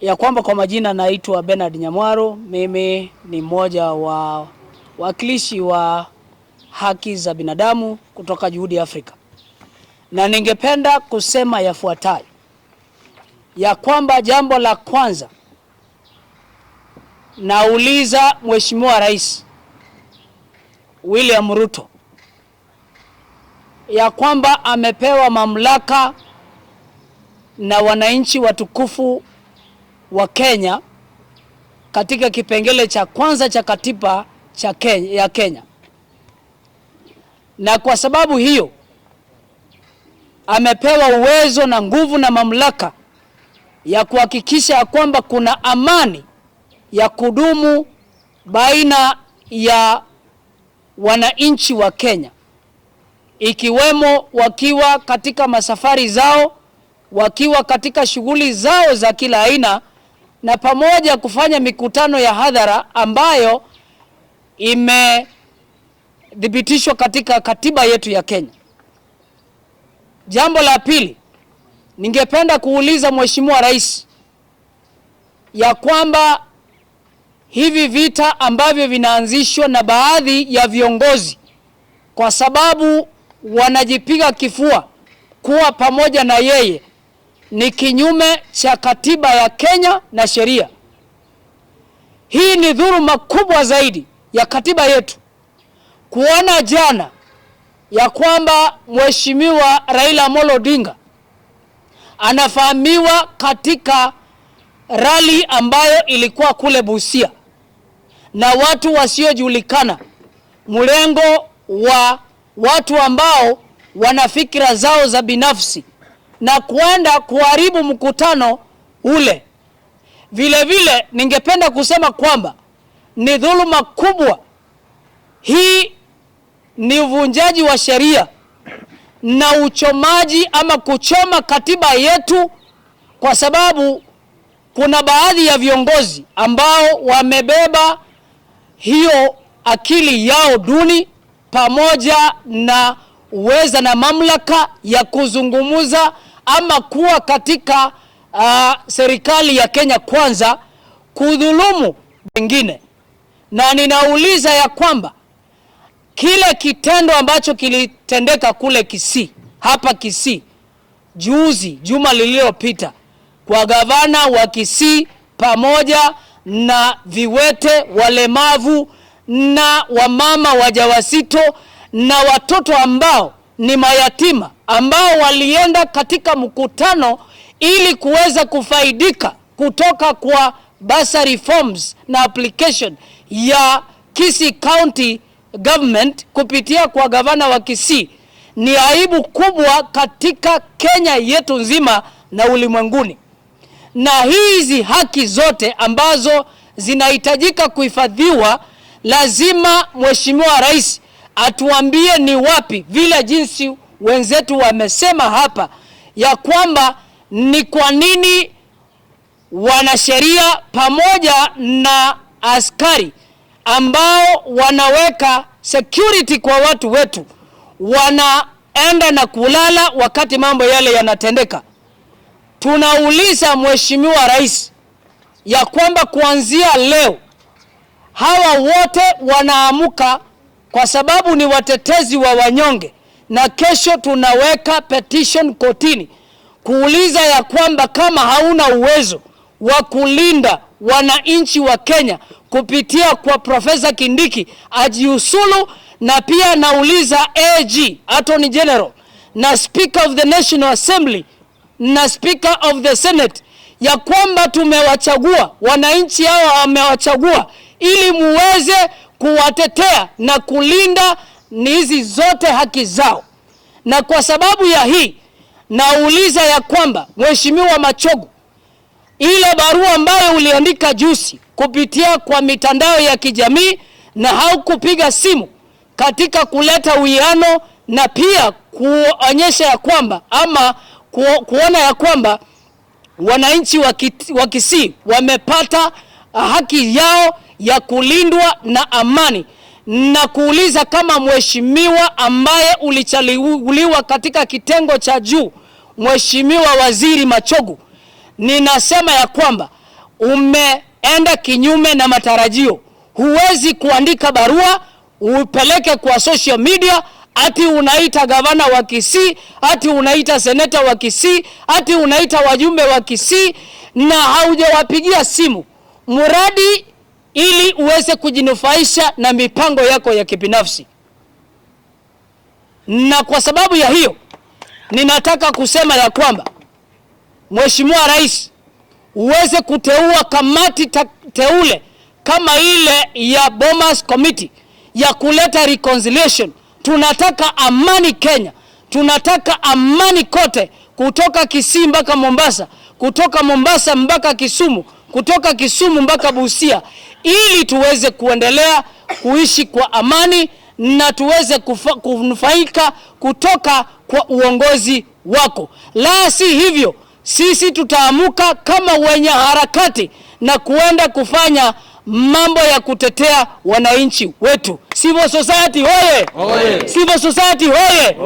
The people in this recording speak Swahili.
Ya kwamba kwa majina naitwa Bernard Nyamwaro, mimi ni mmoja wa wakilishi wa haki za binadamu kutoka Juhudi Afrika, na ningependa kusema yafuatayo, ya kwamba jambo la kwanza nauliza Mheshimiwa Rais William Ruto ya kwamba amepewa mamlaka na wananchi watukufu wa Kenya katika kipengele cha kwanza cha katiba cha Kenya, ya Kenya, na kwa sababu hiyo amepewa uwezo na nguvu na mamlaka ya kuhakikisha ya kwamba kuna amani ya kudumu baina ya wananchi wa Kenya, ikiwemo wakiwa katika masafari zao, wakiwa katika shughuli zao za kila aina, na pamoja kufanya mikutano ya hadhara ambayo imethibitishwa katika katiba yetu ya Kenya. Jambo la pili, ningependa kuuliza Mheshimiwa Rais ya kwamba hivi vita ambavyo vinaanzishwa na baadhi ya viongozi kwa sababu wanajipiga kifua kuwa pamoja na yeye ni kinyume cha katiba ya Kenya na sheria. Hii ni dhuluma kubwa zaidi ya katiba yetu. Kuona jana ya kwamba Mheshimiwa Raila Amolo Odinga anafahamiwa katika rally ambayo ilikuwa kule Busia na watu wasiojulikana, mlengo wa watu ambao wana fikra zao za binafsi na kuenda kuharibu mkutano ule. Vile vile ningependa kusema kwamba ni dhuluma kubwa hii, ni uvunjaji wa sheria na uchomaji ama kuchoma katiba yetu, kwa sababu kuna baadhi ya viongozi ambao wamebeba hiyo akili yao duni pamoja na uweza na mamlaka ya kuzungumza ama kuwa katika serikali ya Kenya Kwanza kudhulumu wengine. Na ninauliza ya kwamba kile kitendo ambacho kilitendeka kule Kisii, hapa Kisii juzi, juma lililopita, kwa gavana wa Kisii pamoja na viwete walemavu na wamama wajawazito na watoto ambao ni mayatima ambao walienda katika mkutano ili kuweza kufaidika kutoka kwa bursary forms na application ya Kisii County Government kupitia kwa gavana wa Kisii, ni aibu kubwa katika Kenya yetu nzima na ulimwenguni. Na hizi haki zote ambazo zinahitajika kuhifadhiwa, lazima Mheshimiwa Rais atuambie ni wapi, vile jinsi wenzetu wamesema hapa ya kwamba ni kwa nini wanasheria pamoja na askari ambao wanaweka security kwa watu wetu wanaenda na kulala wakati mambo yale yanatendeka. Tunauliza Mheshimiwa Rais ya kwamba kuanzia leo hawa wote wanaamuka kwa sababu ni watetezi wa wanyonge, na kesho tunaweka petition kotini kuuliza ya kwamba kama hauna uwezo wa kulinda wananchi wa Kenya kupitia kwa Profesa Kindiki ajiusulu, na pia nauliza AG, Attorney General, na Speaker of the National Assembly na Speaker of the Senate ya kwamba tumewachagua wananchi hawa, wamewachagua ili muweze kuwatetea na kulinda ni hizi zote haki zao. Na kwa sababu ya hii nauliza ya kwamba Mheshimiwa Machogu, ile barua ambayo uliandika juzi kupitia kwa mitandao ya kijamii na haukupiga simu katika kuleta uwiano na pia kuonyesha ya kwamba ama kuona ya kwamba wananchi wa Kisii wamepata haki yao ya kulindwa na amani, na kuuliza kama mheshimiwa ambaye ulichaguliwa katika kitengo cha juu, Mheshimiwa Waziri Machogu, ninasema ya kwamba Umeenda kinyume na matarajio. Huwezi kuandika barua upeleke kwa social media ati unaita gavana wa Kisii, ati unaita seneta wa Kisii, ati unaita wajumbe wa Kisii na haujawapigia simu mradi ili uweze kujinufaisha na mipango yako ya kibinafsi. Na kwa sababu ya hiyo, ninataka kusema ya kwamba Mheshimiwa Rais, uweze kuteua kamati teule kama ile ya Bomas Committee ya kuleta reconciliation. Tunataka amani Kenya, tunataka amani kote, kutoka Kisii mpaka Mombasa, kutoka Mombasa mpaka Kisumu, kutoka Kisumu mpaka Busia, ili tuweze kuendelea kuishi kwa amani na tuweze kunufaika kutoka kwa uongozi wako. La si hivyo, sisi tutaamuka kama wenye harakati na kuenda kufanya mambo ya kutetea wananchi wetu. Civil society hoye! Hoye! Civil society hoye!